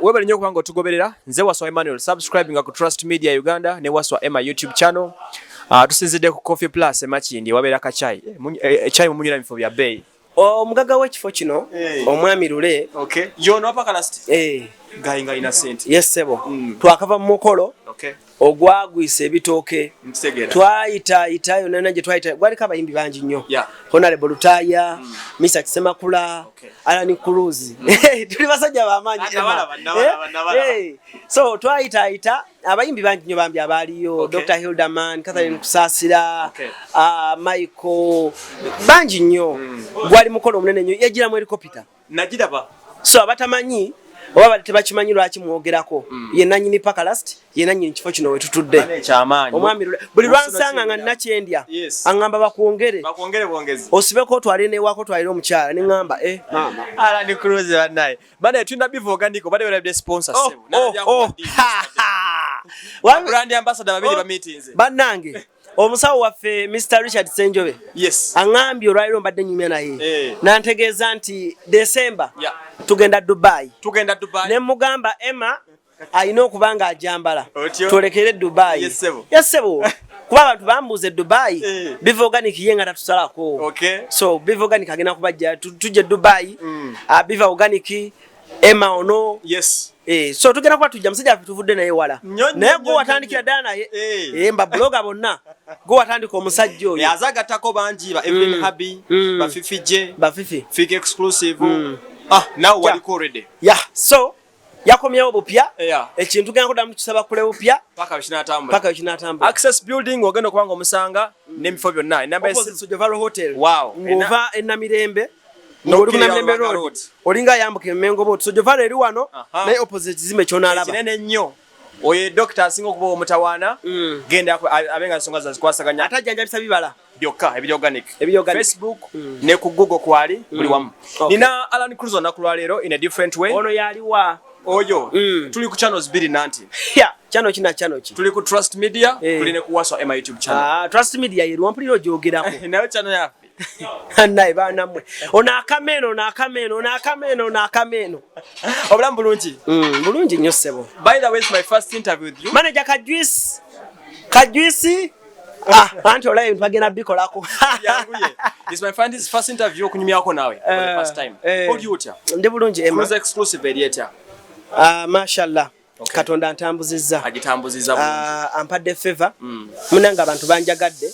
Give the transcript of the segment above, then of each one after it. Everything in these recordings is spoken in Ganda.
Webale nnyo okubanga otugoberera. Nze Waswa Emmanuel, subscribinga ku Trust Media Uganda ne Waswa Emma YouTube channel. Tusinzidde ku Coffee Plus e Makindye, wabeera kacayi. Chai mumunywera bifo bya bbeeyi. Omugagga w'ekifo kino, omwami Lule. Okay. Yono Apakalast. Eh. Gayi nga alina ssente. Yes ssebo. Twakava mu mukolo ogwagwisa ebitooke. Nkitegeera. Twayitaayita yonna yonna gye twayita, gwaliko abayimbi bangi nnyo. Honorable Lutaaya, Mr. Kisemakula, Alan Cruz. Tuli basajja b'amaanyi. Ah, nabalaba, nabalaba, nabalaba. So twayitaayita abayimbi bangi nnyo bambi abaaliyo. Dr. Hilderman, Catherine Kusaasira, Michael, bangi nnyo. Gwali mukolo omunene nnyo, yajjira mu helicopter. Nagiraba. So abatamanyi oba bali tebakimanyi lwaki mwogerako, ye nannyini Pakalast, ye nannyini kifo kino we tutudde. Ekyamaanyi. Omwami Lule buli lwansanga nga nina kyendya aŋŋamba bakwongere, Bakwongere bwongezi. Osibeko otwalire newako, otwalire omukyala, neŋŋamba, eh maama. Alan Cruz bannaye. Bannaye, tulina Biva Organic, obadde werabidde sponsor, Oh, ssebo. oh. Brand ambassador babiri ba meetings. Bannange, omusawo waffe Mr. Richard Senjobe aŋŋambye olwaliro mbadde nyumya naye, nantegeeza nti December tugenda Dubai. Tugenda Dubai. Ne mugamba Emma alina okuba nga ajambala Otyo. twolekere Dubai. Yes, ssebo. Yes, ssebo, kuba abantu bambuuza e Dubai, Biva Organic ye nga tatusalako. So Biva Organic agenda kubajja, tujja e Dubai. Biva Organic, Emma ono. So tugenda kuba tujja, musajja waffe tuvudde naye wala. Nnyo, nnyo, Naye nnyo, gwe watandikira nnyo. ddala naye. Eh. Mba blogger bonna gwe watandika omusajja oyo. Azagattako bangi, ba Evelyn Habi, ba Fifi J, Bafifi. Fik Exclusive. Ah, now waliko already. Yeah, so yakomyewo bupya. Ekintu tugenda kuddamu tusaba kule bupya. Paka wekinatambula. Paka wekinatambula. Access Building ogenda okuba nga omusanga n'ebifo byonna. Enamba Opposite Sojovalo Hotel. Ng'ova e Namirembe, N'okkirira ng'oli ku Namirembe Lubaga Road, Road. Olinga ayambuka emengo bwoti, Sojovalo eri wano, naye opposite kizimbe ky'onaalaba. Kinene nnyo. Oyo dokita asinga okuba omutawaana. Genda abe nga ensonga zazikwasaganya. Ate ajjanjabisa bibala. Byokka ebiri organic. Ebiri organic. Facebook ne ku Google kwali buli wamu. Nina Alan Cruz olunaku lwaleero in a different way. Ono yaliwa? Oyo tuli ku channels bbiri nanti. Yeah, channel ki na channel ki? Tuli ku Trust Media, tuli ne ku Waswa Emma YouTube channel. Ah, Trust Media yeruwa? Mpulira ogyogerako. Nayo channel yaffe. Naye baanammwe, ono akameeno, ono akameeno, ono akameeno, ono akameeno. Obulamu bulungi? Bulungi nnyo ssebo. By the way, it's my first interview with you. Manager Kajuisi, Kajuisi, ah, anti olaba ebintu bagenda bikolako. Yanguye. It's my first interview okunyumyako naawe for the first time. Oli otya? Ndi bulungi, Emma. Cruise Exclusive eri etya? Ah, mashallah. Katonda antambuzizza. Agitambuziza bulungi. Ah, ampadde favor. Munange, abantu banjagadde.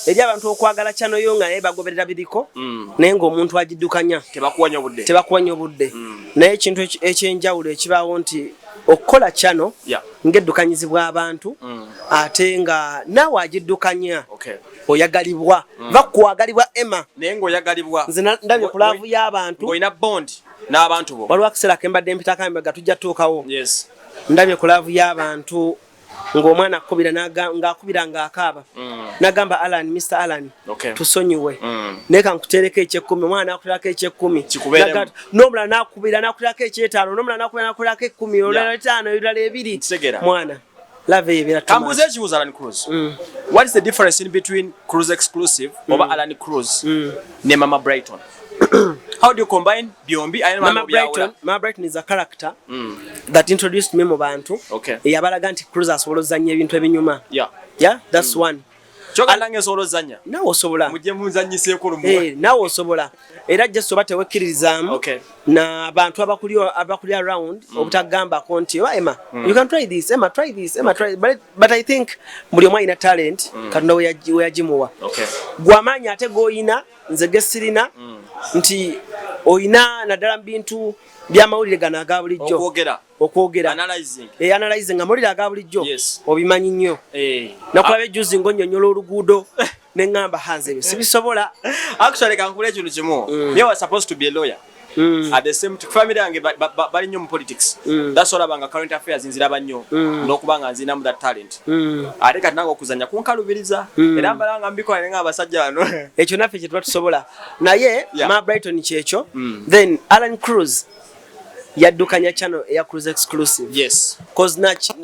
Eri abantu okwagala channel yo nga naye bagoberera biriko, naye ng'omuntu agiddukanya Tebakuwa nnyo budde. Tebakuwa nnyo budde. Naye ekintu ekyenjawulo ekibaawo nti okukola channel ng'eddukanyizibwa abantu, ate nga naawe agiddukanya oyagalibwa, bakwagalibwa, Emma. Naye ng'oyagalibwa. Nze ndabye ku love y'abantu. Ng'olina bond n'abantu bo. Waliwo akaseera ke mbadde mpitako emabega, tujja tutuukawo. Ndabye ku love y'abantu ng'omwana akubira ng'akubira ng'akaaba, n'agamba, "Alan, Mr. Alan, tusonyiwe, naye kankuteereko ekyekkumi." Omwana n'akuterako ekyekkumi. Kikubeeremu. N'omulala n'akubira n'akuterako ekyetaano, n'omulala n'akubira n'akuterako 10, olulala etaano, ebirala ebiri. Nkitegeera. Mwana, love eyo ebeera too much. Kambuuze ekibuuzo, Alan Cruz. What is the difference in between Cruise Exclusive oba Alan Cruz ne Mama Brighton? How do you combine byombi? Ayina Mama mama byawula. Brighton, Mama Brighton is a character that introduced me mu bantu. Eyabalaga nti Cruz asobola ozannya ebintu ebinyuma. Yeah, that's one. Kyokka nange nsobola ozannya. Naawe osobola. Mujje munzannyiseeko lumu. Eh, naawe osobola. Era just oba tewekkiririzaamu na bantu abakuli around obutagambako nti oba Emma, you can try this, Emma, try this, Emma, try, but I think buli omu alina talent Katonda we yagimuwa. Gwe amaanyi ate g'oyina nze ge sirina, nti oyina naddala mu bintu by'amawulire gano aga bulijjo. Okwogera. Okwogera. Analyzing. Analyzing amawulire aga bulijjo. Obimanyi nnyo. Nakulaba ejjuzi ng'onnyonnyola oluguudo ne ŋŋamba hanze ebyo sibisobola. Actually, kankule ekintu kimu. Me was supposed to be a lawyer. At the same time, family yange bali nnyo mu politics. That's all, abanga current affairs nziraba nnyo n'okuba nga nzinamu that talent. Ate kati nange okuzannya kunkalubiriza. Era mbala nga mbikola naye nga abasajja bano. Ekyo naffe kye tuba tusobola, naye Ma Brighton kyekyo. Then Alan Cruz yaddukanya channel eya Cruise Exclusive. 'Cause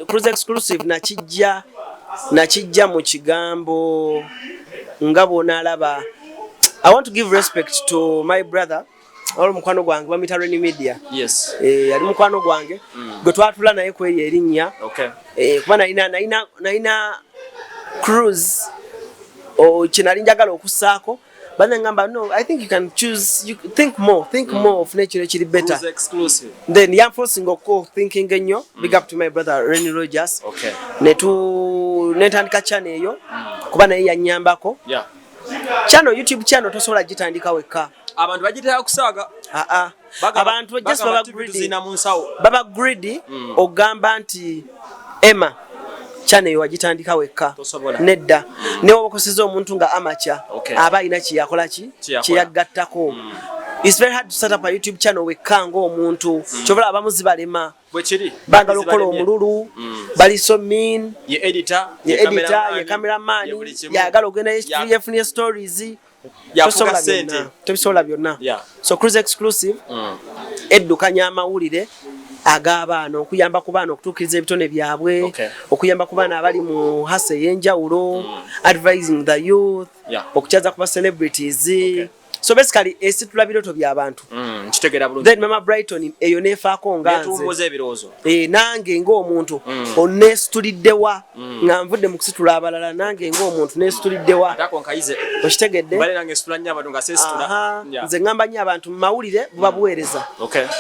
Cruise Exclusive nakijja mu kigambo nga bw'onaalaba. I want to give respect to my brother Olwo mukwano gwange bamuyita Reni Media. Yes. Eh, ali mukwano gwange gwe twatula naye kweryo erinnya. Eh, kuba nalina Cruise kye nali njagala okussaako, bane ngamba, "No, I think you can choose, you think more, think more, ofune ekiro ekiri better." Cruise Exclusive. Then yanforcing oko thinking ennyo. Big up to my brother Renny Rogers. Netu netandika channel eyo kuba naye yanyambako. Channel, YouTube channel tosobola gitandika wekka. Abantu bagitera kusaaga. Aa, abantu just bagamba baba TV greedy. Tuzina mu nsawo. Baba greedy ogamba nti Emma, channel eyo wagitandika wekka. Tosobola. Nedda, newoba okoseza omuntu nga amacha aba alina kyeyakola ki Kyeyakola. Kyeyagattako. It's very hard to start up a YouTube channel wekka ng'omuntu. Kyobola abamu zibalema. Bwekiri. Baagala okukola omululu, bali so mean. Ye editor, Ye editor, ye cameraman, ye buli kimu. Yagala ogenda yefunye stories. Yafuga Tosobola ssente. byonna, tobisobola byonna. So Cruise Exclusive eddukanya amawulire ag'abaana, okuyamba ku baana okutuukiriza ebitone byabwe, okuyamba ku baana abali mu hustle ey'enjawulo, advising the youth, okukyaza ku ba celebrities. So basically esitula birooto by'abantu. Nkitegeera bulungi. Then Mama Brighton eyo neefaako nga nze. Netumbuza ebirowoozo. Eh, nange ng'omuntu oneesituliddewa nga nvudde mu kusitula abalala, nange ng'omuntu neesituliddewa? Ate ako nkayize. Okitegedde? Mbale nange situla nnyo abantu nga seesitula. Aha, nze ŋŋamba nnyo abantu mu mawulire buba buweereza,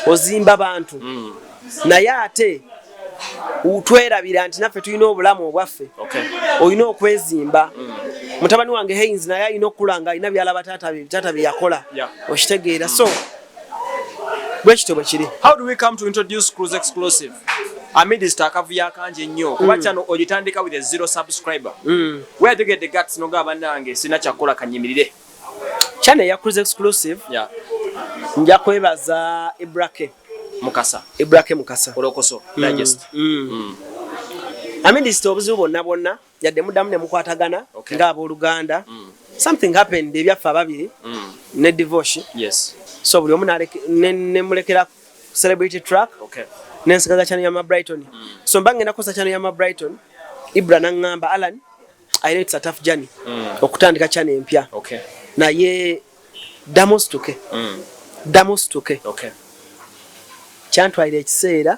ozimba bantu, naye ate twerabira nti naffe tulina obulamu obwaffe. Olina okwezimba. Mutabani wange Haynes naye alina okukula nga alina byalaba taata bye, taata bye yakola. Okitegeera? So bwe kityo bwe kiri. How do we come to introduce Cruise Exclusive amidst akavuyo akangi ennyo, kuba kyano ogitandika with a zero subscriber? Where do you get the guts nogamba, "Bannange, sina kyakukola, kanyimirire"? Channel eya Cruise Exclusive, nja kwebaza Ibrake. Mukasa. Ibrake Mukasa. Olokoso Digest. Amidst obuzibu bwonna bwonna, yadde muddamu ne mukwatagana ng'abooluganda, something happened ebyaffe ababiri ne divorce. So buli omu nemulekera celebrity track, nensigaza channel ya Ma Brighton. So mba ngenda kukosa channel ya Ma Brighton, Ibra naŋŋamba, "Alan, I know it's a tough journey okutandika channel empya, naye ddamu osituke, ddamu osituke." Kyantwalira ekiseera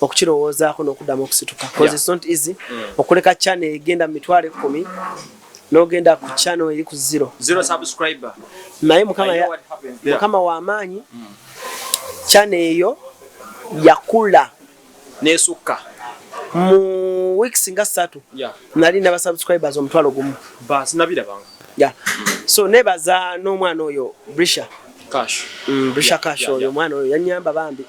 okukirowoozaako n'okuddamu okusituka because it's not easy okuleka channel egenda mu 100,000 n'ogenda ku channel eri ku zero. Zero subscriber. Naye Mukama I know what happens there. Mukama w'amaanyi, channel eyo yakula Nesukka. Mu weeks nga 3 nali naba subscribers 10,000. Basi nabirabanga. Yeah. So nebaza n'omwana oyo Brisha. Cash. Brisha Cash oyo, omwana oyo yanyamba bambi.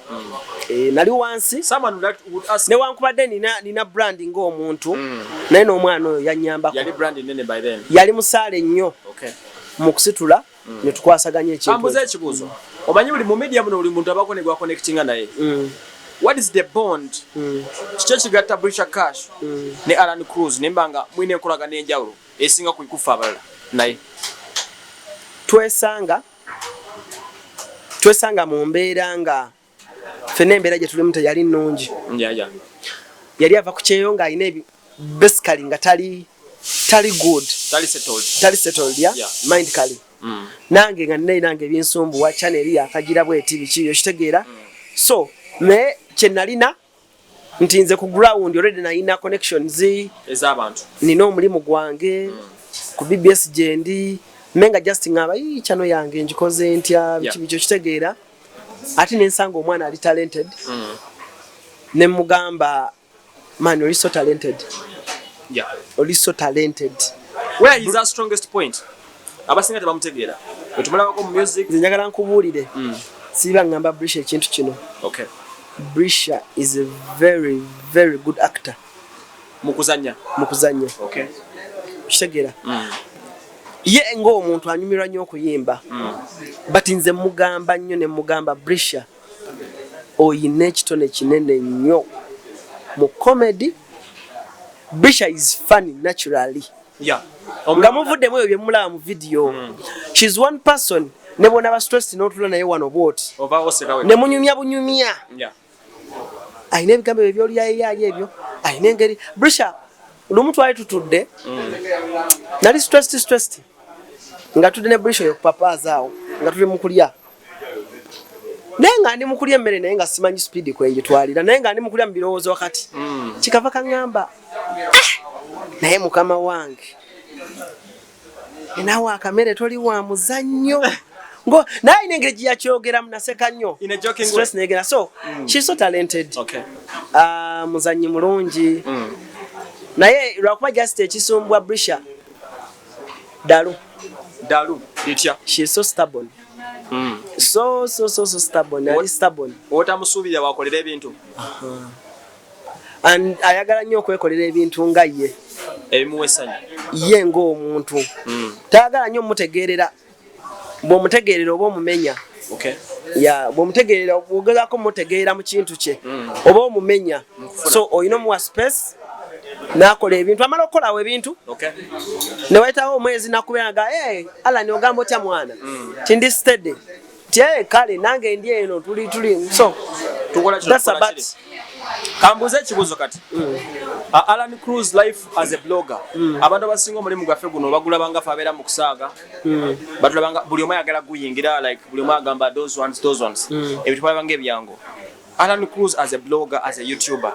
Eh, nali wansi. Someone would, like, would ask Newankubadde nina brand ng'omuntu, naye n'omwana oyo yanyambako. Yali brand nene by then. Yali musaale nnyo mu kusitula ne tukwasaganya ekintu Kambuze ekyo. Ekibuuzo, omanyi buli mu media muno buli muntu abaako ne gwa connectinga naye. What is the bond? Kiki ekigatta Brisha Cash ne Alan Cruz, nemba nga mulina enkolagana enjawulo esinga ku ikufa abalala naye? Twesanga mu mbeera nga ffenna embeera gye tulimu teyali nnungi. Yali ava ku kyeyo ng'alina basically nga tali good. Tali settled. Tali settled ya mind kali. Nange nga nina nange ebinsumbuwa, channel eri yakagira bweti, biki, okitegeera? So naye kye nalina nti nze ku ground already nalina connections ez'abantu. Nina omulimu gwange ku BBS gyendi, naye nga just ngamba, "Ii, channel yange ngikoze ntya?" Biki, biki, okitegeera? Ate nensanga omwana ali talented, ne mugamba, "Man, oli so talented, oli so talented." Where is our strongest point? Abasinga tebamutegeera, wetumulabako mu music. Nze njagala nkubuulire, siiba ngamba Brisha ekintu kino. Brisha is a very very good actor. Mu kuzannya. Mu kuzannya. Okitegeera? Ye ng'omuntu anyumirwa nnyo okuyimba, but nze mugamba nnyo ne mugamba, "Brisha, oyina ekitone kinene nnyo mu comedy." Brisha is funny naturally. Nga muvuddemu ebyo byemulaba mu video, she's one person ne bwonaba stress n'otula naye wano bwoti Oba oseka we. ne munyumya bunyumya. Alina ebigambo ebyo byolyayiyayi ebyo, alina engeri. Brisha lumu twali tutudde, nali stressed stressed, nga tudde ne Brisha oyo kupapaaza awo Nga tuli mu kulya, naye nga ndi mu kulya emmere, naye nga simanyi speed kwengitwalira, naye nga ndi mu kulya mu birowoozo wakati. Kikava kaŋŋamba, "Ah, naye mukama wange, naawe akamere toli wa muzannyo." Ngo naye alina engeri gye yakyogeramu, naseka nnyo. In a joking Stress negera. So she's so talented. Ah, muzannyi mulungi. Naye lwakuba just ekisumbwa Brisha dalu. Dalu litya? She's so stubborn. So so so so stubborn, ali stubborn. Otamusuubirira wakolera ebintu. And ayagala nnyo okwekolera ebintu nga ye. Ebimuwa essanyu. Ye ng'omuntu. Tayagala nnyo omutegeerera. Bw'omutegeerera oba omumenya. Ya, bw'omutegeerera, bw'ogezaako mutegeerera mu kintu kye, oba omumenya. So olina omuwa space n'akola ebintu, amala okukolawo ebintu, ne wayitawo omwezi nakubeera nga, "Hey, Alan, ogamba otya mwana?" Ti ndi steady. Ti, "Hey, kale nange ndi eno, tuli so." Tukola kino. That's tukola about kiri. Kambuuze ekibuuzo kati. Alan Cruz, life as a blogger. Abantu abasinga omulimu gwaffe guno bagulaba nga fe abeera mu kusaaga. Batulaba nga buli omu ayagala guyingira, like buli omu agamba those ones, those ones. Ebintu balaba nga ebyangu. Alan Cruz as a blogger, as a YouTuber.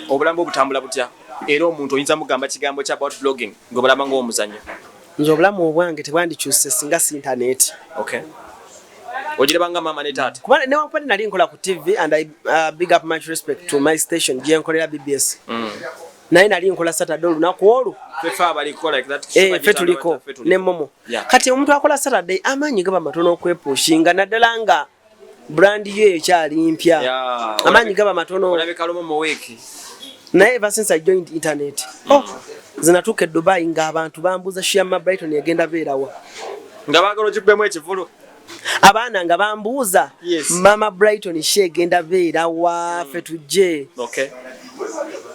Obulamu bwe butambula butya? Era omuntu oyinza mugamba kigambo kya about blogging ng'obulaba ng'omuzannyo. Nze obulamu obwange tebwandikyuse singa si internet. Okay. Ogiraba nga maama ne taata. Kuba newankubadde nali nkola ku TV, and I big up, much respect to my station gyenkolera, BBS. Naye nali nkola Saturday olunaku olwo. Ffe abaliko like that. Eh, ffe tuliko ne Momo. Kati omuntu akola Saturday, amaanyi gaba matono okwepushinga, naddala nga brand yo ekyali mpya. Amaanyi gaba matono. Olabika lumu mu wiiki. Naye ever since I joined internet, oh, zinatuuka e Dubai ng'abantu bambuuza, "Show ya Mama Brighton egenda beerawa?" Nga baagala okikubemu ekivulu. Abaana nga bambuuza, "Mama Brighton show egenda beerawa? Ffe tujje."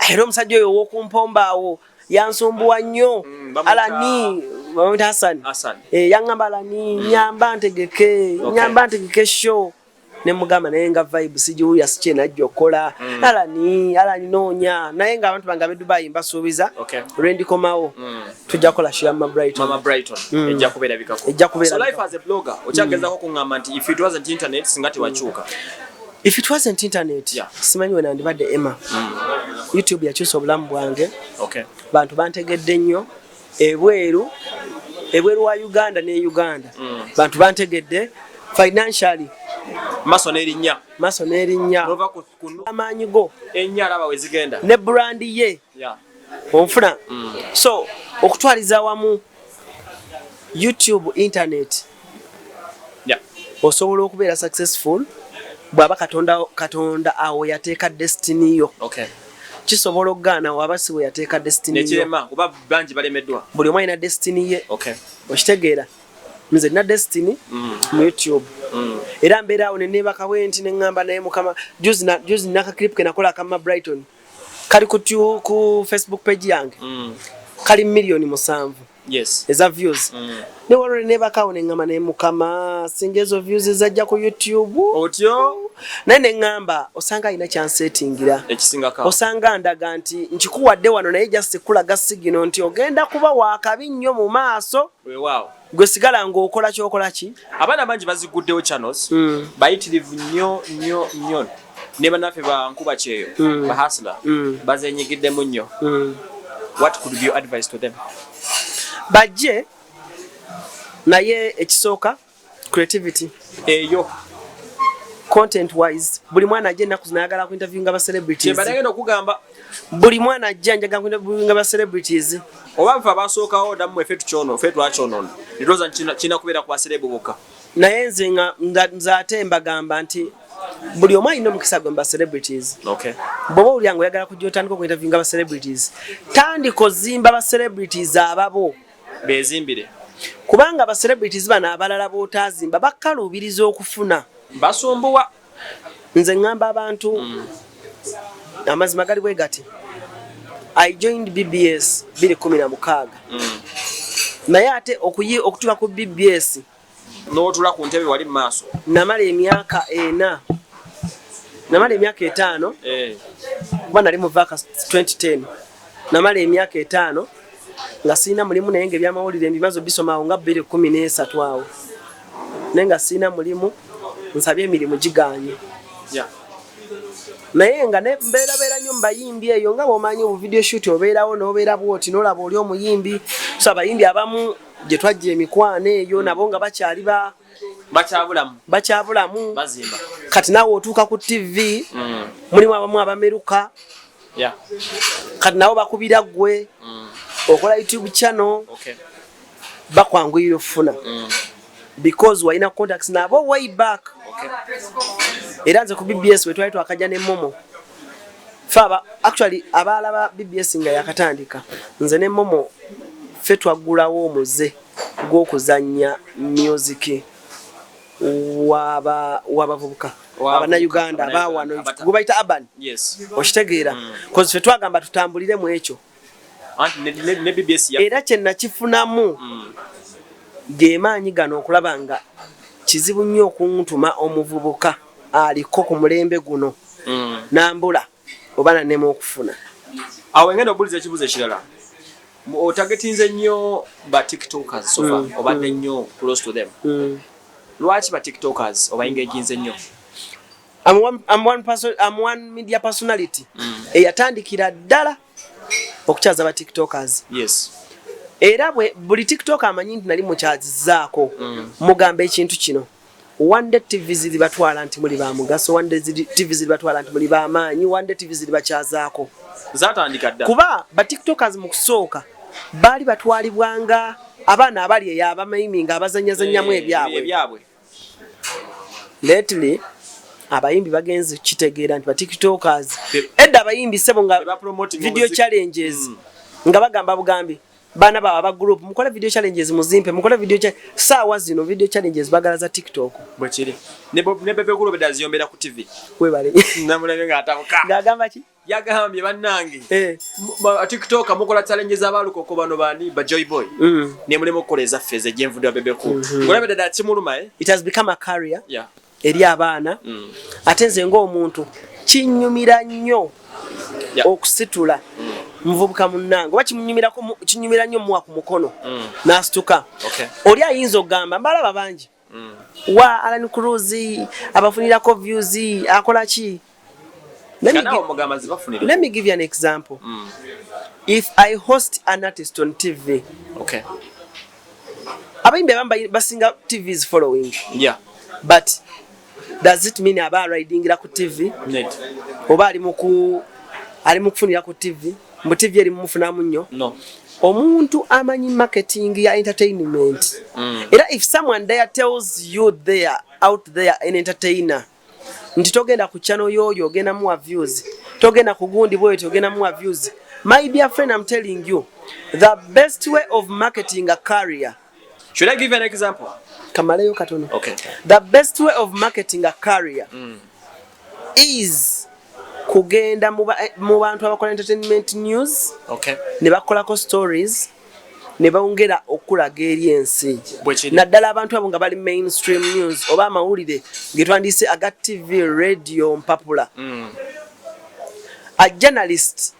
Era omusajja oyo ow'okumpomba awo yansumbuwa nnyo. Alani, bamuyita Hassan. Hassan. Eh, yaŋŋamba, "Alani, nyamba ntegeke, nyamba ntegeke show." Ne mugamba, naye nga vibe sigiwulira, sikyenajja okukola. Alani, Alani, noonya. Naye ng'abantu bange ab'e Dubai mbasuubiza, lwendikomawo tujja kukola show ya Mama Brighton. Mama Brighton ejja kubeera bikako. Ejja kubeera So life bikako. as a blogger, okyagezaako kuŋŋamba nti if it wasn't internet singa tewakyuka. If it wasn't internet, simanyi we nandibadde. Emma, YouTube yakyusa obulamu bwange. Bantu bantegedde nnyo ebweru, ebweru wa Uganda ne Uganda. Bantu bantegedde financially. Maso n'erinnya. Maaso n'erinnya. Nova ku amaanyi go. Ennyo alaba we zigenda. Ne brand ye. Onfuna? So okutwaliza awamu, YouTube, internet, osobola okubeera successful bw'aba Katonda awo yateeka destiny yo. Kisobola okugaana waba si bwe yateeka destiny yo. Nekirema kuba bangi balemeddwa. Buli omu alina destiny ye. Okitegeera? Nze nina destiny mu YouTube. Era mbeera awo neneebaka bwe nti neŋŋamba, naye Mukama, juzi nakaclip ke nakola aka Mama Brighton kali ku Facebook page yange. Kali 7 million eza views. Ne waliwo neneebakawo neŋŋamba, naye Mukama, singa ezo views zajja ku YouTube. Otyo. Naye neŋŋamba, osanga alina kyansetingira. Ekisingako. Osanga ndaga nti nkikuwadde wano, naye just kulaga signal nti ogenda kuba wakabi nnyo mu maaso. Weewaawo. Gwe sigala ng'okola kyokola ki. Abaana bangi baziguddewo channels. Bayitirivu nnyo nnyo nnyo, ne bannaffe ba nkuba kyeyo, ba hustler, bazenyigiddemu nnyo. What could be your advice to them? Bajje, naye ekisooka creativity. Eyo. Content wise, buli mwana ajja ennaku zino ayagala ku interviewinga ba celebrities. Kyembadde okugamba. Buli mwana ajja njagala ku interviewinga ba celebrities. Oba nfe abasookawo dammwe ffe tukyono, ffe twakyonoona, ndowooza nti kirina kubeera ku ba celeb bokka. Naye nze nze ate mbagamba nti buli omu alina omukisa gwe mu ba celebrities. Bw'oba owulira nga oyagala kujja otandika okuinterviewinga ba celebrities, tandika ozimba ba celebrities ababo. Bezimbire. Kubanga ba celebrities bano abalala b'otaazimba bakaluubiriza okufuna. Basumbuwa. Nze ŋŋamba abantu, amazima gali bwe gati: I joined BBS 2016, naye ate okutuuka ku BBS n'otula ku ntebe wali mu maaso, namala emyaka 4, namala emyaka 5. Kuba nali mu vac 2010, namala emyaka 5 nga sirina mulimu, naye nga ebyamawulire mbimaze obisoma awo nga 2013 awo. Naye nga sirina mulimu, nsabye emirimu giganye. Naye nga mbeerabeera nnyo mu bayimbi eyo, nga bw'omanyi bu video shoot, obeerawo n'obeera bwoti n'olaba oli omuyimbi. So abayimbi abamu gye twajja emikwano eyo nabo nga bakyali ba Bakyabulamu. Bakyabulamu. Bazimba. Kati naawe otuuka ku TV, mulimu abamu abameruka. Kati nabo bakubira ggwe okola YouTube channel, bakwanguyira okufuna because walina contacts nabo way back. Era nze ku BBS we twali twakajja ne Momo, fe actually abaalaba BBS nga yakatandika, nze ne Momo ffe twaggulawo omuze gw'okuzannya music w'abavubuka Abannayuganda abawano gwe bayita urban. Okitegeera? 'Cause ffe twagamba tutambulire mu ekyo. Anti ne BBS ya Era kye nakifunamu ge maanyi gano okulaba nga kizibu nnyo okuntuma omuvubuka aliko ku mulembe guno nambula oba nanema okufuna. Awo engenda okubuliza ekibuzo ekirala. Otargetinze nnyo ba TikTokers so far, obadde nnyo close to them. Lwaki ba TikTokers oba engaginze nnyo? I'm one media personality eyatandikira ddala okukyaza ba TikTokers. Era bwe buli TikTok amanyi nti nali mukyazizaako, mugamba ekintu kino: one day TV ziribatwala nti muli ba mugaso, one day TV ziribatwala nti muli bamaanyi, one day TV ziribakyazaako. Zatandika dda. Kuba ba TikTokers mu kusooka baali batwalibwanga abaana abali eyo abamaimi nga abazanyazanyamu ebyabwe. Ebyabwe. Lately abayimbi bagenze kitegeera nti ba TikTokers, edda abayimbi sebo nga Be bapromoting video omuziki. challenges, nga bagamba bugambi baana baabwe aba group, mukole video challenges muzimpe, mukole video saawa zino video challenges bagala za TikTok. Bwekiri ne Bebe Cool bedda ziyombera ku TV. Webale. Namulabye ng'atabuka. Ng'agamba ki? Yagambye, bannange, Eh. TikTok mukola challenge z'abalukoko bano bani ba Joy Boy, ne mulimu okukola ezaffe ez'egyenvudde wa Bebe Cool. Ngolabye ddala kimuluma, eh? It has become a career eri abaana. Ate nze ng'omuntu kinyumira nnyo okusitula muvubuka munnange, oba kinyumira nnyo muwa ku mukono n'asituka. Oli ayinza okugamba mbalaba bangi wa Alan Cruz abafunirako views, akola ki? Let me Nga naawe omugamba zibafunire. Let me give you an example. If I host an artist on TV, abayimbi abamu basinga TV's following, but does it mean aba aridingira ku TV? Net. Oba ali mu kufunira ku TV, mu TV eri mumufunamu nnyo? No. Omuntu amanyi marketing ya entertainment, era if someone there tells you there, out there, an entertainer, nti togenda ku channel yoyo ogenda muwa views, togenda ku gundi bwetyo ogenda muwa views, my dear friend, I'm telling you, the best way of marketing a career Should I give you an example? Kamaleyo katono. Okay. The best way of marketing a career is kugenda mu bantu abakola entertainment news ne bakolako stories ne bongera okulaga eri ensi. Bwekiri. Naddala abantu abo nga bali mainstream news oba amawulire getwandiyise aga TV, radio, mpapula. A journalist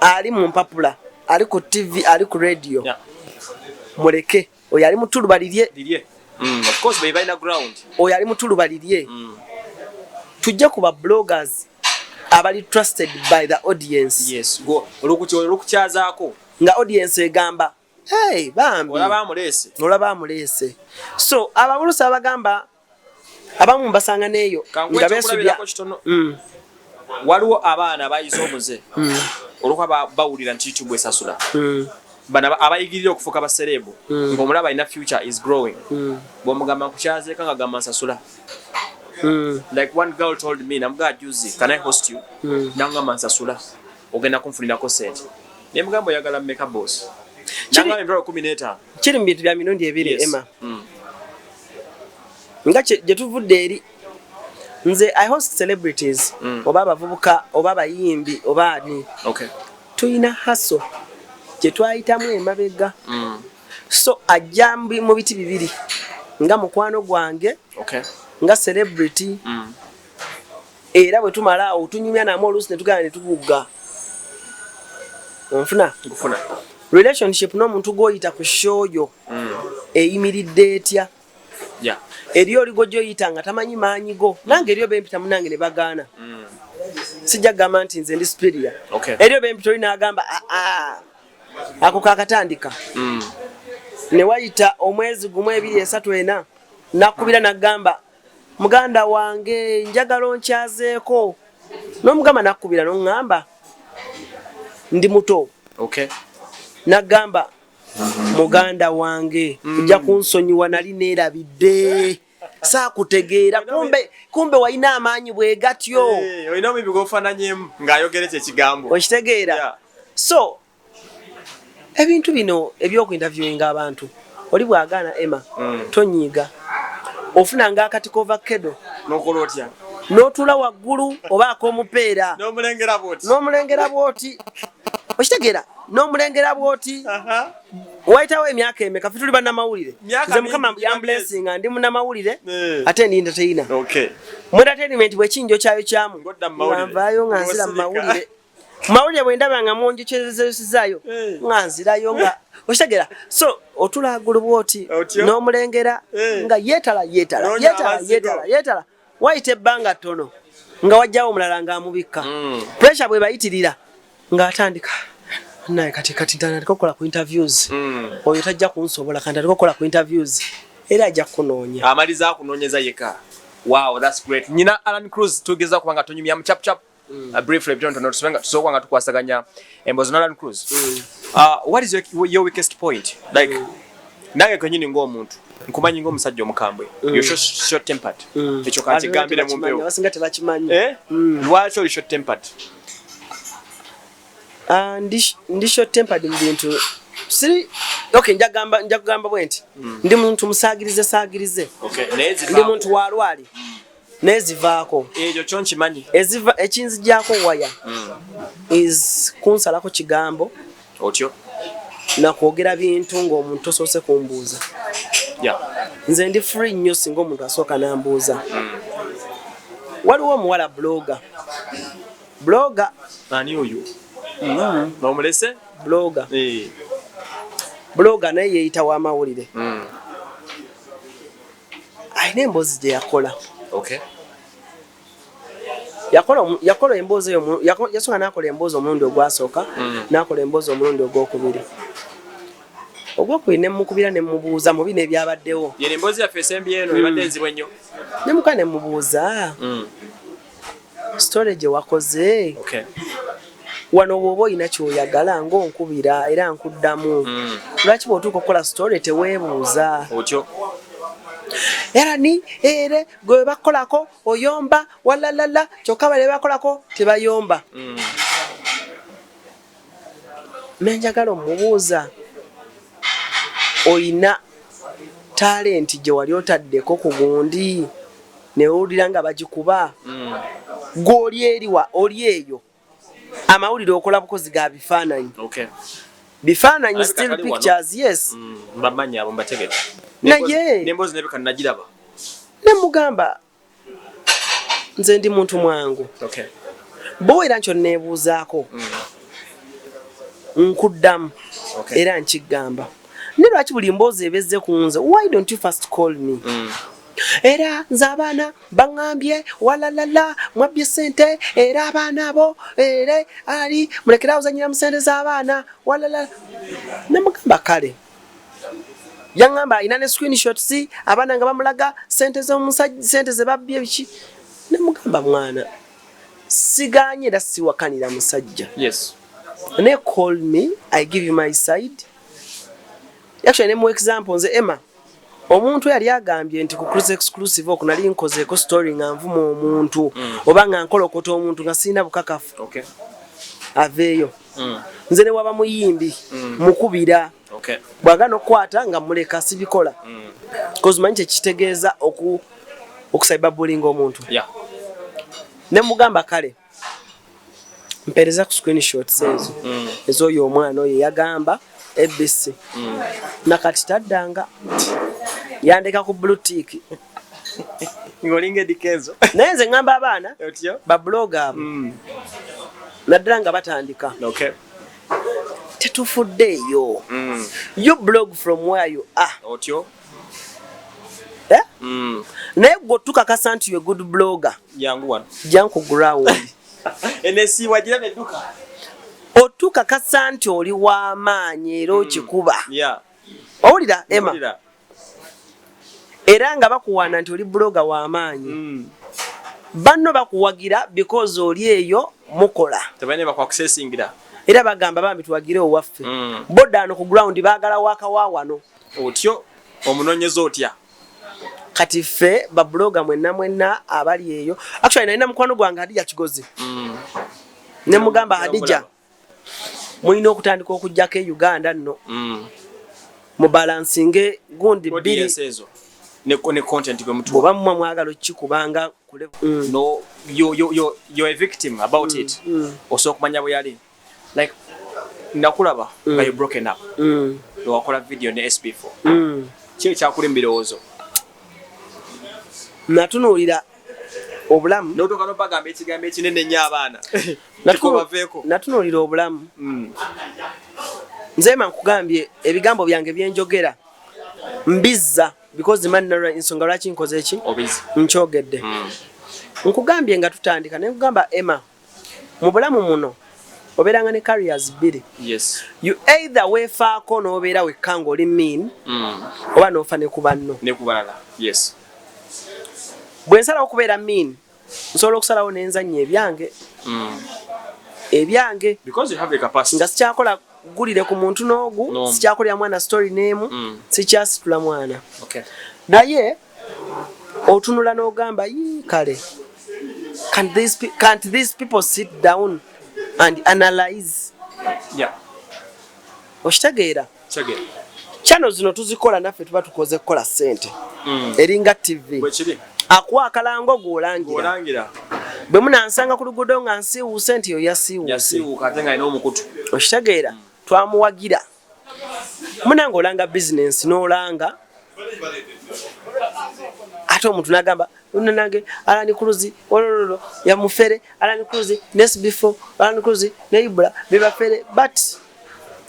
ali mu mpapula, ali ku TV, ali ku radio, muleke oyo ali mutuluba lirye. Lirye. Of course, be balina ground. Oyo ali mutuluba lirye. Tujje ku ba bloggers abali trusted by the audience. Yes. Go olukukyazaako. Nga audience egamba, "Hey, bambi." Olaba amuleese. Olaba amuleese. So ababulusa abagamba abamu mbasanga neeyo Kankuwe nga beesubya. ekyokulabirako kitono. Waliwo abaana abayize omuze olwokuba bawulira nti YouTube esasula. Bano abayigirira okufuuka ba celeb, ng'omulaba alina future, is growing. Bw'omugamba nkukyazeeko, nga gamba nsasula. Like one girl told me, namugaa, "Juzi, can I host you?" Nangamba, "Nsasula, ogenda kunfunirako sente." Naye mugamba, "Oyagala mmeka, boss?" Nangamba, "15." Kiri mu bintu bya mirundi ebiri. Emma, nga gye tuvudde eri, nze I host celebrities, oba abavubuka oba abayimbi oba ani. Tulina hustle gye twayitamu emabega. So ajja mu biti bibiri, nga mukwano gwange, nga celebrity. Era bwe tumala awo tunyumya namu, oluusi ne tugenda ne tugugga. Onfuna? Nkufuna. Relationship n'omuntu gw'oyita ku show yo eyimiridde etya? Eriyo oli gw'ojja nga tamanyi maanyi go. Nange eriyo bempita munange ne bagaana. Sijja kugamba nti nze ndi superior. Eriyo bempita oli n'agamba, "Aa, ako kakatandika." Ne wayita omwezi 1, 2, 3, 4, nakubira nagamba, "Muganda wange, njagala onkyazeeko." N'omugamba nakkubira n'oŋŋamba ndi muto. Nagamba, "Muganda wange, ojja kunsonyiwa, nali neerabidde, saakutegeera, kumbe walina amaanyi bwe gatyo." Eh, olina omuyimbi gw'ofaananyemu ng'ayogera ekyo ekigambo. Okitegeera? So ebintu bino ebyokuinterviewinga abantu, oli bw'agaana, Emma, tonyiiga. Ofunanga akati kova kedo. N'okola otya? N'otuula waggulu oba ak'omupeera. N'omulengera bw'oti. N'omulengera bw'oti, okitegeera? N'omulengera bw'oti. Wayitawo emyaka emeka? Fe tuli bannamawulire. Myaka Nze Mukama mingi. yamblessinga, ndi munnamawulire Eh. ate ndi entertainer. Mu entertainment bwekinjo kyayo kyamu Ng'odda mu mawulire. nga nvaayo nga nzira mu Ng'osirika. mawulire. Mu mawulire bwe ndaba nga munjokyezesezaayo Eh. nga nzirayo, nga okitegeera? So otula waggulu bw'oti Otyo? n'omulengera Eh. nga yeetala, yeetala, N'onywa yeetala, amazzi go. yeetala, yeetala. Wayita ebbanga ttono nga wajjawo omulala ng'amubikka. Pressure bwe bayitirira ng'atandika naye kati ntandika okukola ku interviews. Oyo tajja kunsobola, kandi atandika okukola ku interviews era ajja kukunoonya. Amaliza akunoonyeza yeka. Wow, that's great. Nyina Alan Cruz, tugeza kubanga tonyumya mu chap chap, briefly, bitonotono, tusobola nga tukwasaganya emboozi n'Alan Cruz. What is your weakest point? Like, nange kenyini ng'omuntu nkumanyi ng'omusajja omukambwe. You're short tempered. Ekyo kankigambire mu mpewo. Abasinga tebakimanyi. Eh? Lwaki oli short tempered? Ah, ndi short tempered mu bintu siri, okay, nja kugamba bwe nti ndi muntu musaagirize saagirize. Okay, naye Ndi zivaako. muntu walwali naye zivaako. Ekyo kyo nkimanyi. Eziva ekinzigyako waya is kunsalako kigambo Otyo. nakwogera bintu ng'omuntu tosoose kumbuuza. Nze ndi free nnyo singa omuntu asooka n'ambuuza. Waliwo omuwala blogger. Ani oyo? Nomulese? Blogger. Eh. Blogger naye yeeyita w'amawulire. Alina emboozi gye yakola. Yakola emboozi eyo yasooka n'akola emboozi omulundi ogwasooka, n'akola emboozi omulundi ogwokubiri, ne mukubira ne mubuuza mu bino ebyabaddewo. Yeno emboozi yaffe esembye eno ebadde enzibu ennyo. Ne muka ne mubuuza, story gye wakoze wano, bw'oba olina ky'oyagala ng'onkubira era nkuddamu, lwaki bw'otuuka okukola story teweebuuza? Otyo. Era ni ere gwe bakolako oyomba walalala, kyokka bale bakolako tebayomba. Nenjagala omubuuza, oyina talent gye wali otaddeko ku gundi newulira nga bagikuba? Gw'oli eriwa oli eyo amawulire okola bukozi ga bifaananyi, bifaananyi, Alabika still tali wano. pictures, yes. Mbamanyi abo, mbategedde. N'emboozi nebika nagiraba. Nemugamba nze ndi muntu mwangu. Bwe era nkyo neebuuzaako, nkuddamu. Era nkigamba, ne lwaki buli mboozi ebezze ku nze, why don't you first call me? Era nze abaana baŋŋambye walalala mwabbye sente, era abaana abo era ali mulekere awuzanyira mu sente z'abaana walala. Nemugamba kale, yaŋŋamba alina ne screenshots, abaana nga bamulaga sente z'omusajja, sente ze babbye biki. Nemugamba, mwana, siganye era siwakanira musajja, ne call me, I give you my side. Actually, ne mu example, nze Emma, omuntu yali agambye nti ku Cruise Exclusive okwo nali nkozeeko story nga nvuma omuntu oba nga nkolokota omuntu nga sirina bukakafu, aveeyo. Nze ne waba muyimbi, mukubira. Bw'agaana okukwata nga muleka, sibikola, cause manyi kyekitegeeza okucyberbullying omuntu. Ne mugamba kale, mpeereza ku screenshots ezo ez'oyo omwana oyo yagamba ABC. Nakati taddanga, yandeka ku blue tick. Ng'olinga Eddy Kenzo. Naye nze ŋŋamba abaana Otyo. bablogger abo, naddala nga batandika, tetufuddeeyo. You blog from where you are. Otyo. Eh? Naye gwe tukakasa nti you good blogger. Jangu wano. Jangu ground. Enesiibwa gira nedduka. Otukakasa nti oli w'amaanyi era okikuba. Owulira Emma? Era nga bakuwaana nti oli blogger w'amaanyi. Banno bakuwagira because oli eyo mukola. Tebalina bakwakusesingira. Era bagamba bambi tuwagire owaffe. Bodda ano ku ground baagala waka wa wano. Otyo omunoonyeza otya? Kati ffe ba blogger mwenna mwenna abali eyo. Actually nalina mukwano gwange Hadija Kigozi. Ne mugamba Hadija, mulina okutandika okujjako e Uganda nno. Mu balancinge gundi bbiri. Ezo. Ne content gwe mutuwa. Bw'oba mmwe mwagala okukikubanga kule. No, you're a victim about it. Osobola okumanya bwe yali. Like nakulaba nga you broken up. Wakola video ne SB4. Ki ekyakuli mu birowoozo? Natunuulira obulamu. N'otuuka n'obagamba ekigambo ekinene ennyo abaana. Kikobaveeko. Natunuulira obulamu. Nze ma nkugambye ebigambo byange byenjogera mbizza because manna ensonga lwaki nkoze eki? Obizi. Nkyogedde. Nkugambye nga tutandika ne nkugamba Emma, mu bulamu muno obeeranga ne careers bbiri. You either weefaako n'obeera wekka ng'oli mean, oba n'ofa ne ku banno. Ne ku balala. Yes. Bwe nsalawo okubeera mean, nsobola okusalawo ne nzannya ebyange. Ebyange. Because you have the capacity. Nga sikyakola gulire ku muntu n'ogu, No. sikyakolera mwana story n'emu, sikyasitula mwana. Naye otunula n'ogamba yii kale. Can't these people sit down and analyze? Okitegeera? Kitegeera. Channel zino tuzikola naffe tuba tukoze kukola ssente. Eringa TV. Bwe kiri. Akuwa akalango gw'olangira. Gw'olangira. Bwe munansanga ku luguudo nga nsiiwuuse nti oyo yasiiwuuse. Yasiiwuuka ate ng'alina omukutu. Okitegeera? Twamuwagira. Munange olanga bizinensi n'olanga. Ate omuntu n'agamba nange Alan Cruz olololo yamufere Alan Cruz ne SB4 Alan Cruz ne Ibra bebafere, but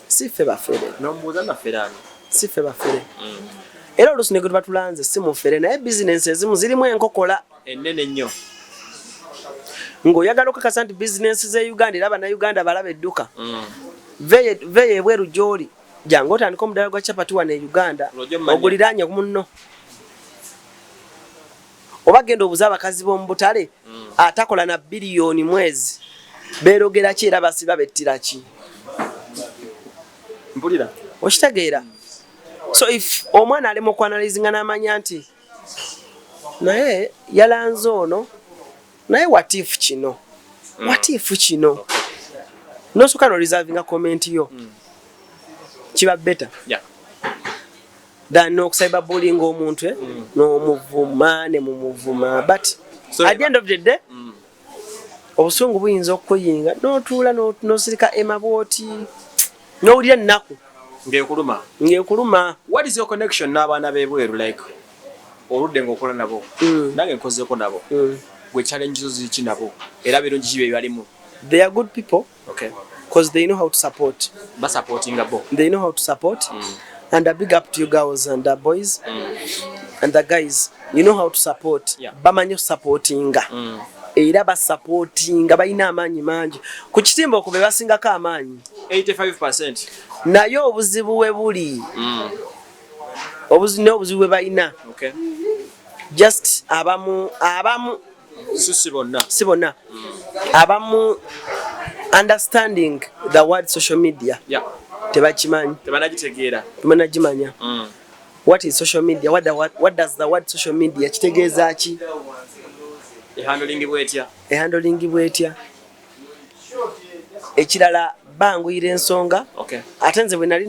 si ffe bafere. N'omubuuza naffe ani? Si ffe bafere. Era oluusi ne gwe tuba tulanze si mufere, naye bizinensi ezimu zirimu enkokola ennene ennyo. Ng'oyagala okakasa nti bizinensi z'e Uganda era Bannayuganda balaba edduka. Veeyo ebweru gy'oli, jangu otandike omudaala gwa chapati wano e Uganda, oguliraanye munno. Oba genda obuze abakazi b'omu butale atakola na biliyoni mwezi beerogera ki era basiba bettira ki? Mpulira. Okitegeera? So if omwana ali mu kuanalyzinga n'amanya nti naye yalanze ono, naye what if kino? What if kino? N'osooka n'oreservinga comment yo. Kiba better. Than n'okucyberbullying omuntu, n'omuvuma ne mumuvuma. But so, at the end of the day, obusungu buyinza okukuyinga n'otuula n'osirika Emma bw'oti n'owulira ennaku. Ng'ekuluma. Ng'ekuluma. What is your connection n'abaana b'ebweru, like oludde ng'okola nabo? Nange nkozeeko nabo. Gwe challenge zo ziki nabo? Era birungi ki bye balimu? They are good people. Because they know how to support. Basupportinga bo. They know how to support. And a big up to you girls and the boys and the guys. You know how to support. Bamanyi supportinga. Era basupportinga balina amaanyi mangi. Ku kitimba okwo be basingako amaanyi. 85%. Naye obuzibu we buli. N'obuzibu bwe balina. Just abamu si bonna. Si bonna. Abamu understanding the word social media. Tebakimanyi. Tebanagitegeera. Tebanagimanya. What is social media? What does the word social media kitegeeza ki? Ehandling bwetya? Ehandling bwetya? Ekirala banguyira ensonga. Ate nze bwe nali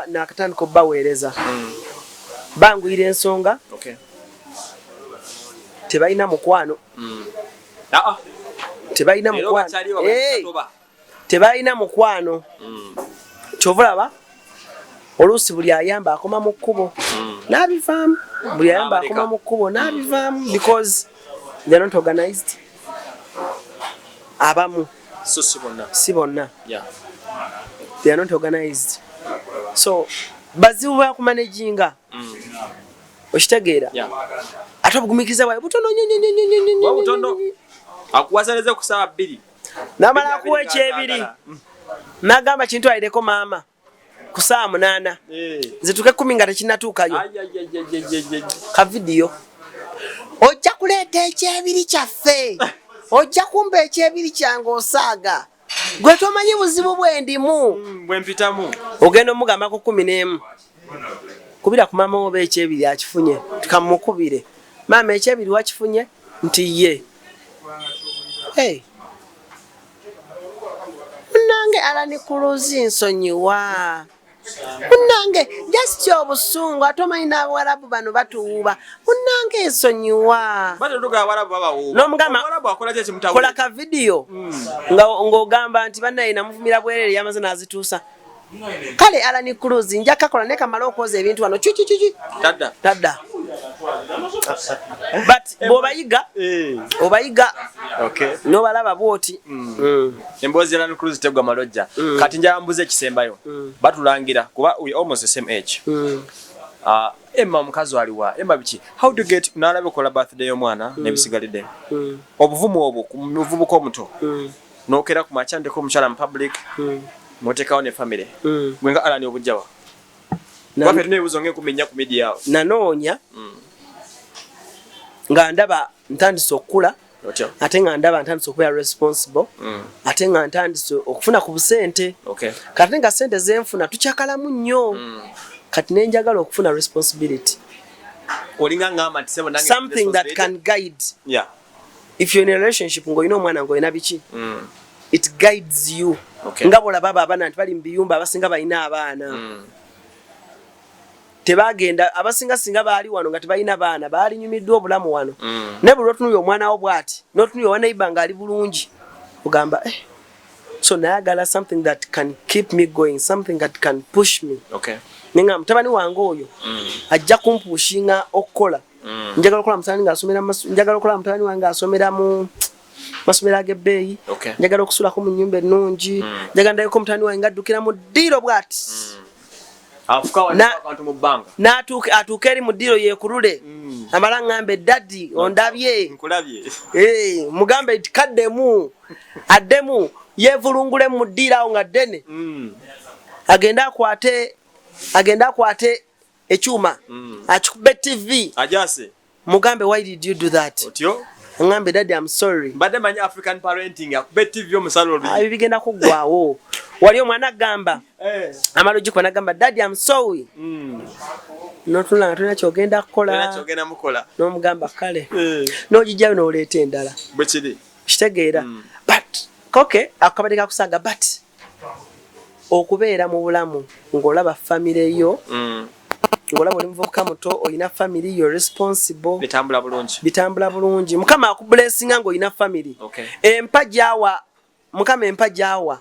nakatandika obbaweereza. Banguyira ensonga. Tebalina mukwano. Tebalina mukwano. Tebalina mukwano. Kyova olaba oluusi buli ayamba akoma mu kkubo n'abivaamu. Buli ayamba akoma mu kkubo n'abivaamu because they are not organized. Abamu. So si bonna. Si bonna. They are not organized. So bazibu ba kumanaginga. Okitegeera? Ate obugumiikiriza bwawe butono nnyo nnyo nnyo nnyo nnyo nnyo. Butono. Akuwasaleze ku ssaawa 2. Namala akuwa ekyebiri nagamba kintu alireko maama ku ssaawa 8 zituke 10 nga tekinnatuukayo. Ka vidiyo ojja kuleeta ekyebiri kyaffe, ojja kumba ekyebiri kyange osaaga gwe tomanyi buzibu bwendimu bwempitamu. Ogenda omugambako 11 kubira ku maama oba ekyebiri akifunye, kamukubire maama ekyebiri wakifunye nti ye. Hey. Munnange Alan Cruz nsonyiwa. Munnange just obusungu ate omanyi n'abawarabu bano batuwuuba. Munnange nsonyiwa. N'omugamba kola ka vidiyo ng'ogamba nti bannaye namuvumira bwerere yamaze n'azituusa. Kale Alan Cruz nja kakola naye kamale okwoza ebintu wano ki tadda tadda. But bw'obayiga obayiga n'obalaba bw'oti. Emboozi ya Alan Cruz tegwa malojja. Kati njala mbuze ekisembayo. Batulangira kuba we almost the same age. Emma omukazi aliwa Emma biki, how do you get n'alaba okola birthday y'omwana n'ebisigalidde, obuvumu obwo ku muvubuka omuto n'okera ku makya ndeko omukyala mu public n'oteekawo ne family, gwe nga Alan obujjawa? Waffe tulina ebibuuzo ng'enkumi 4 ku media awo. Nanoonya nga ndaba ntandise okukula, ate nga ndaba ntandise okubeera responsible, ate nga ntandise okufuna ku busente. Kati nga sente zenfuna tukyakalamu nnyo, kati nenjagala okufuna responsibility. Olinga ngamba nti sebo nange something that can guide. If you're in a relationship ng'olina omwana ng'olina biki, it guides you. Nga bwolaba abo abaana nti bali mu biyumba, abasinga balina abaana, tebagenda. Abasinga singa baali wano nga tebalina baana baalinyumiddwa obulamu wano, naye buli lwotunulya omwana wo bw'ati n'otunulya owa neighbor ng'ali bulungi ogamba eh. So nayagala something that can keep me going, something that can push me. Nenga mutabani wange oyo ajja kumpushinga okukola. Njagala okukola mutabani ng'asomera njagala okukola mutabani wange asomera mu masomero ag'ebbeeyi. Njagala okusulako mu nnyumba ennungi. Njagala ndabeko mutabani wange ng'addukira mu ddiiro bw'ati. Afuka akantu mu bbanga. N'atuuka atuuke eri mu ddiiro yeekulule, amala ŋŋambe, "Daddy, ondabye?" Nkulabye. Eh, mugambe nti kaddemu addemu yeevulungule mu ddiiro awo nga ddene, agende akwate ekyuma akikube TV. Ajase. Mugambe, "Why did you do that?" Otyo. Ŋŋambe, "Daddy, I'm sorry." Mbadde manyi African parenting akube TV omusalo Ah, ebyo bigenda kuggwawo. Wali omwana agamba amala ogikuba nagamba, "Daddy, I'm sorry." Notunula nga tolina kyogenda Olina kukola. Kyogenda mukola. N'omugamba kale n'ogijjayo n'oleeta endala. Bwe kiri. Kitegeera? But okay, ako kabadde kakusaaga, but okubeera mu bulamu ng'olaba famire yo, ng'olaba oli muvubuka muto, olina family, yo responsible. Bitambula bulungi. Bitambula bulungi, Mukama akublessinga ng'olina family. Empa gyawa Mukama, empa gyawa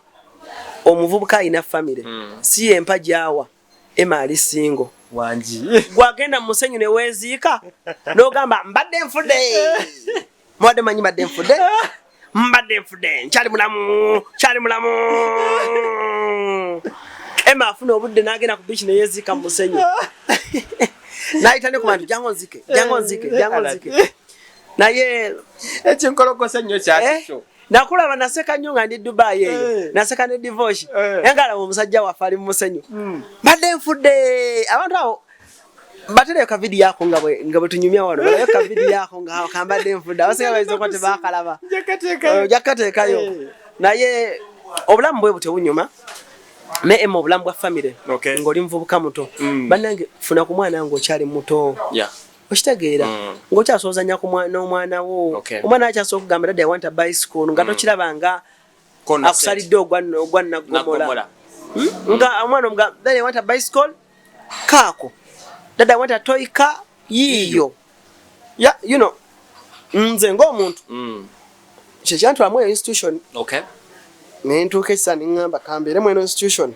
omuvubuka alina family, si yempa gyawa Emma ali single. Wangi. Gwagenda mu musenyu ne weeziika n'ogamba mbadde nfudde, mubadde manyi mbadde nfudde, mbadde nfudde, nkyali mulamu, nkyali mulamu. Emma afuna obudde n'agenda ku beach ne yeeziika mu musenyu n'ayita ne ku bantu, "Jangu nzike, jangu nzike, jangu nzike." Naye Ekinkolokosa ennyo kyakikyo. Nakulaba naseka nnyo nga ndi Dubai eyo. Naseka ne divorce. Naye nga omusajja waffe ali mu musenyu, mbadde nfudde. Abantu abo batereyo ka vidiyo ako nga bwe tunyumya wano, balayo ka vidiyo ako nga kambadde nfudde. Abasinga bayinza okuba tebakalaba. Ojja kukateekayo. Naye obulamu bwe butyo bunyuma, naye Emma, obulamu bwa famire ng'oli muvubuka muto, bannange, funa ku mwana ng'okyali muto. Okitegeera? Ng'okyasoozanya ku n'omwana wo. Omwana akyasobola okugamba, "Daddy, I want a bicycle," nga tokiraba nga Kona akusalidde ogwa naggomola. Naggomola. Nga omwana omuga, "Daddy, I want a bicycle," kaako, "Daddy, I want a toy car," yiiyo. Ya nze ng'omuntu kyekyantwalamu eyo institution, nentuuka ekisa neŋŋamba kambeeremu eno institution.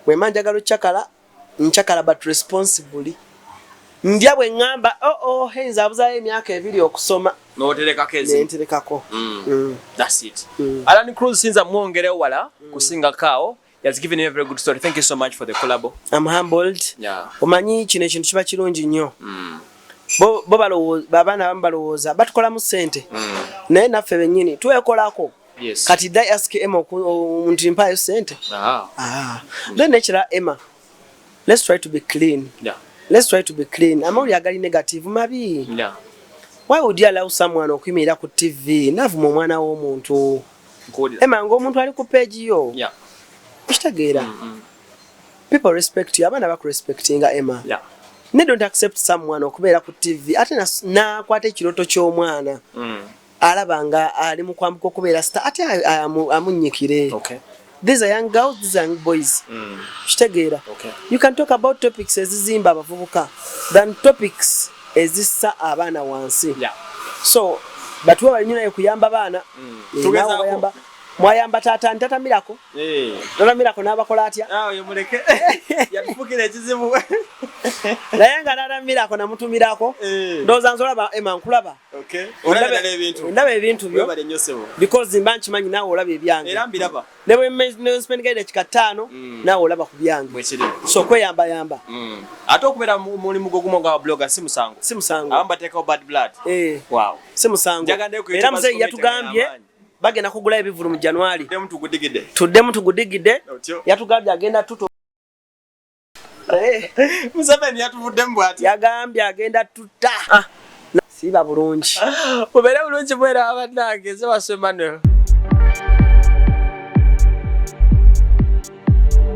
Bwe mba njagala okyakala nkyakala, but responsibly. Ndya bwe ŋŋamba oo oh, heinza abuzayo emyaka 2 okusoma. N'oterekako ezimu. Nenterekako. That's it. Alan Cruz sinza mwongerewo wala kusingako awo. He has given you a very good story. Thank you so much for the collabo. I'm humbled. Omanyi kino ekintu kiba kirungi nnyo. Bo balowooza, abaana abamu balowooza batukolamu ssente, naye naffe bennyini twekolako. Kati did I ask Emma nti mpaayo ssente? Ah. Then nekira, Emma, let's try to be clean. Let's try to be clean. Amawulire agali negative mabi. Why would you allow someone okuyimirira ku TV navuma omwana w'omuntu? Nkuwulira. Emma, ng'omuntu ali ku page yo, okitegeera? People respect you, abaana bakurespectinga, Emma. Ne don't accept someone okubeera ku TV ate n'akwata ekirooto ky'omwana, alaba nga ali mu kwambuka okubeera star, ate amunnyikire. These are young girls, these are young boys. Kitegeera? You can talk about topics ezizimba abavubuka than topics ezissa abaana wansi. So batuwe bali nnyo naye kuyamba baana. Eh, Tugezaako. naawe wayamba, mwayamba taata nti tatamirako, tatamirako n'abakola atya? Ah, oyo muleke. Yatufukira ekizibu. Naye nga tatamirako namutumirako. Ndowooza nze olaba, Emma, nkulaba. Olaba ddala ebintu. Ndaba ebintu byo. Webale nnyo, ssebo. Because mba nkimanyi naawe olaba ebyange. Era mbiraba. Ne bwe spendinga edakika 5, naawe olaba ku byange. Bwekiri. So kweyambayamba. Ate okubeera mu mulimu gwo gumu nga blogger si musango. Si musango. Abamu bateekawo bad blood. Eh, si musango. Njagala ku Era YouTube muzeeyi yatugambye y'amaanyi. bagenda kugula ebivulu mu January. Tuddemu tugudigidde. Tuddemu tugudigidde. Otyo. Yatugambye agenda tuto. Eh, Museveni yatuvuddemu bw'ati. Yagambye agenda tutta. Ah, siiba bulungi. Mubeere bulungi, mwera bannange. Nze Wasu Emmanuel.